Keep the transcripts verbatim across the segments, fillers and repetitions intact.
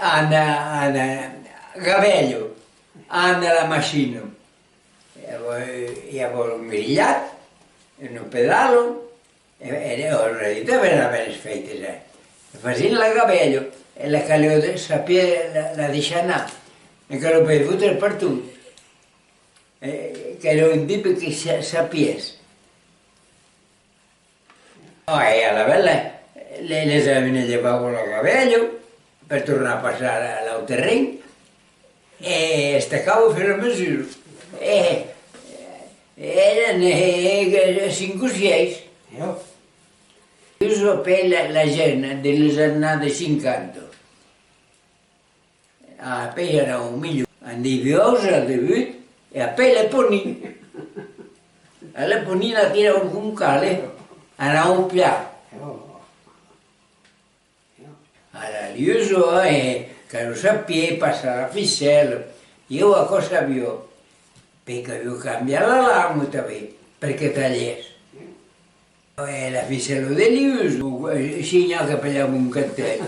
Anna, Anna, Gabello, Anna la machina. E avó, e avó un grilhat, una pedala, e, e, e, en realitat, ben, ben feites, eh. E fasien la gabelha, e la calió de, sapier la, la deishar anar, e que lo pei fotre pertot. E, qu'èra un tipe que sa-, sapies. Ah, e alavetz, le-, les avián levat la gabelha per tornar passar a l'autre ren, e estacava au fur e a mesura. E, e èran, e, e, cinc o sièis. Ieu. Ieu soi pèi la, la gent de les annadas cinquanta. Apèi anava au milhor. Andiviós al debut, e apèi le ponin. A le ponin la tiravan com cal, eh? Anava au plan. A la liusa, eh, que lo sapier, passar la ficèla. Ieu aquò sabió. Pèi que devió cambiar la lama tanben, perque talhès. E la ficèla de liusa, eh, signal qu'apelavan un cartèl.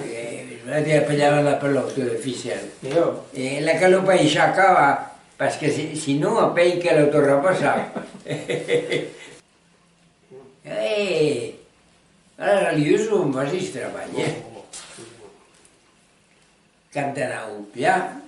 Eh, eh, apelavan la pelòta de ficèla. E la calió pas deishar acabar, parce que si-, sinon, apèi que lo torna passar. Eh, ara la liusa, on fasies trabalh, eh? Quand anava au plan,